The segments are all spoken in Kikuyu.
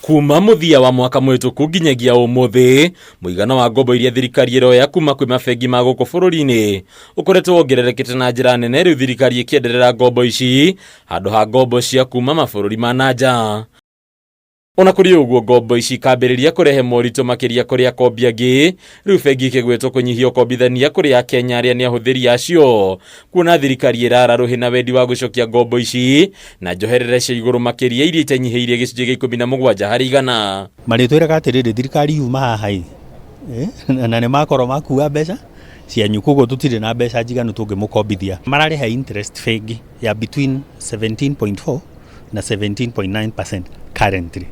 Kuma mũthia wa mwaka mũhĩtũku nginyagia ũmũthĩ, mũigana wa ngombo iria thirikari ĩroya kuma kwĩ mabengi ma gũkũ bũrũri-inĩ ũkoretwo wongererekete na njĩra nene, rĩu thirikari ĩkĩenderera ngombo ici handũ ha ngombo cia kuma mabũrũri ma na nja. Ona kũrĩ ũguo, ngombo ici ikambĩrĩria kũrehe moritũ makĩria kũrĩ akombi angĩ, rĩu bengi ikĩgwetwo kũnyihia ũkombithania kũrĩ Akenya arĩa nĩ ahũthĩri acio, kuona thirikari ĩrara rũhĩ na wendi wa gũcokia ngombo ici na njoherere cia igũrũ makĩria iria itanyihĩirie gĩcunjĩ gĩa 17 harĩ igana. Marĩtwĩraga atĩrĩrĩ, thirikari yuma haha ĩ, na nĩ makorwo makua mbeca cianyu, koguo tũtirĩ na mbeca njiganu tũngĩmũkombithia. Mararĩha interest bengi ya between 17.4 na 17.9% currently.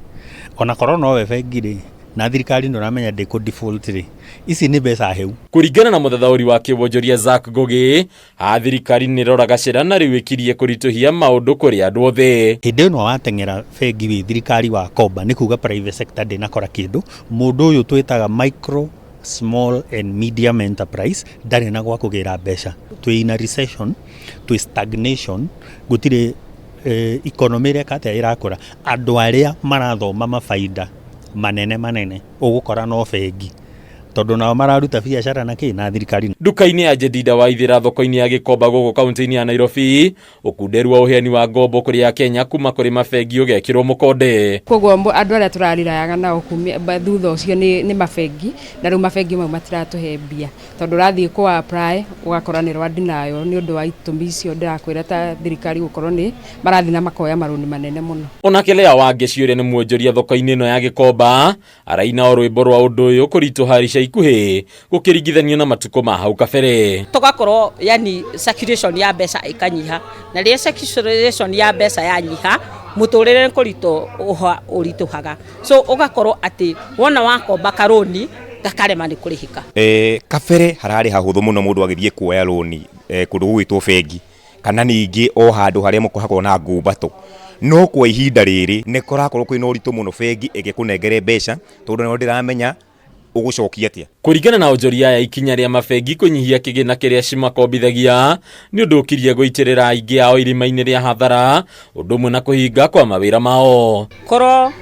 Ona korwo nowe bengi rĩ, na thirikari nĩ ũramenya ndĩkũ default rĩ, ici nĩ mbeca heu. Kũringana na mũthathaũri wa kĩwonjoria Zack Ngugi, haha thirikari nĩ ĩroraga cera na rĩu ĩkirie kũritũhia maũndũ kũrĩ andũ othe. Hĩndĩ ĩno wateng'era bengi wĩ thirikari wakomba, nĩ kuga private sector ndĩnakora kĩndũ. Mũndũ ũyũ twĩtaga micro, small and medium enterprise ndarĩ na gwa kũgĩra mbeca. Twĩ in a recession, twĩ stagnation, gũtirĩ economy ĩreka atĩa ĩrakũra. Andũ arĩa marathoma mabaida manene manene ũgũkora no bengi, tondũ nao mararuta biacara na kĩ na thirikari. Nduka-inĩ ya Jedida wa Ithĩra thoko-inĩ ya Gĩkomba gũkũ kaunti-inĩ ya Nairobi, ũkunderu wa ũheani wa ngombo kũrĩ Akenya kuma kũrĩ mabengi ũgekĩrwo mũkonde. Koguo andũ arĩa tũrarirayaga nao thutha ũcio nĩ mabengi, na rĩu mabengi mau matiratũhe mbia, tondũ ũrathiĩ kũ apply ũgakora nĩ rwa deny nĩ ũndũ wa itũmi icio ndĩrakwĩra, ta thirikari gũkorwo nĩ marathiĩ na makoya marũni manene mũno. Onake Lea Wangeci ũrĩa nĩ mwonjoria thoko-inĩ ĩno ya Gĩkomba araina o rwĩmbo rwa ũndũ ũyũ kũritũha ica ikuhĩ gũkĩringithanio na matukũ ma hau kabere. Tũgakorwo yani circulation ya mbeca ĩkanyiha, na rĩrĩa circulation ya mbeca yanyiha, mũtũrĩre nĩ kũritũha ũritũhaga, so ũgakorwo atĩ wona wakomba karũni gakarema nĩ kũrĩhĩka. Kabere hararĩ hahũthũ mũno mũndũ agĩthiĩ kuoya rũni kũndũ gũgwĩtwo bengi, kana ningĩ o handũ harĩa hakoragwo na ngumbato, no kwa ihinda rĩrĩ nĩ kũrakorwo kwĩna ũritũ mũno bengi ĩgĩkũnengere mbeca, tondũ nayo ndĩramenya ũgũcokia atĩa. Kũringana na onjoria aya, ikinya rĩa mabengi kũnyihia kĩgĩna kĩrĩa cimakombithagia nĩ ũndũ ũkirie gũitĩrĩra aingĩ ao irima-inĩ rĩa hathara, ũndũ ũmwe na kũhinga kwa mawĩra mao. Korwo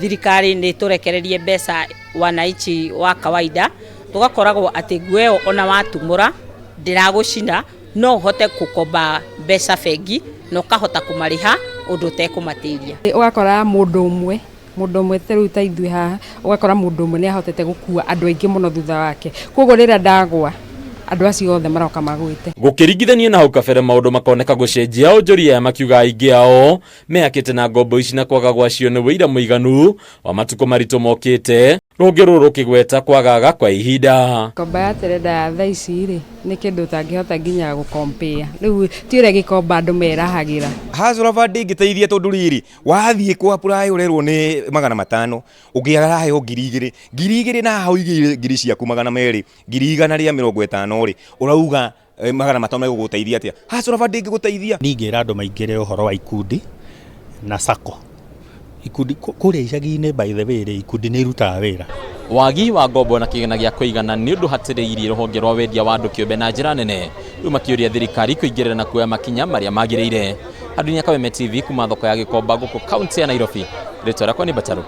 thirikari nĩ tũrekererie mbeca wananchi wa kawaida, tũgakoragwo atĩ nguo ĩyo ona watumũra ndĩragũcina, no ũhote gũkomba mbeca bengi na ũkahota kũmarĩha ũndũ ũtekũmatĩria. Ũgakora mũndũ ũmwe ta rĩu ta ithuĩ haha, ũgakora mũndũ ũmwe nĩ ahotete gũkua andũ aingĩ mũno thutha wake, koguo rĩrĩa ndagwa andũ acio othe maroka magwĩte. Gũkĩringithanio na hau kabere, maũndũ makoneka gũcenjia, onjoria aya makiuga aingĩ ao meyakĩte na ngombo ici na kwaga gwacio nĩ wĩira mũiganu wa matukũ maritũ mokĩte, rũngĩ rũrũ rũkĩgweta kwagaga kwa ihinda. Ngomba ya terenda ya thaa ici rĩ, nĩ kĩndũ ũtangĩhota nginya gũkompea, rĩu ti ũrĩa gĩkomba andũ merahagĩra. Hustler Fund ndĩngĩteithia, tondũ rĩrĩ wathiĩ kwa apply ũrerwo nĩ 500, ũngĩ araheo 2000, 2000, na haha ũigĩire ngiri ciaku 200, 150,000 rĩ, ũrauga 500 megũgũteithia atĩa? Hustler Fund ndĩngĩgũteithia. Ningĩra andũ maingĩre ũhoro wa ikundi na sacco. Ikundi kũrĩa icagi-inĩ, by the way rĩ, ikundi nĩ irutaga wĩra. Wagi wa ngombo na kĩgĩna gĩa kũigana nĩ ũndũ hatĩrĩirie rũhonge rwa wendia wa andũ kĩũmbe na njĩra nene, rĩu makĩũria thirikari kũingĩrĩra na kuoya makinya marĩa magĩrĩire. Handunia Kameme TV kuma thoko ya Gĩkomba gũkũ kaunti ya Nairobi, rĩtwa rĩakwa nĩ Mbataru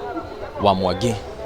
wa Mwangi.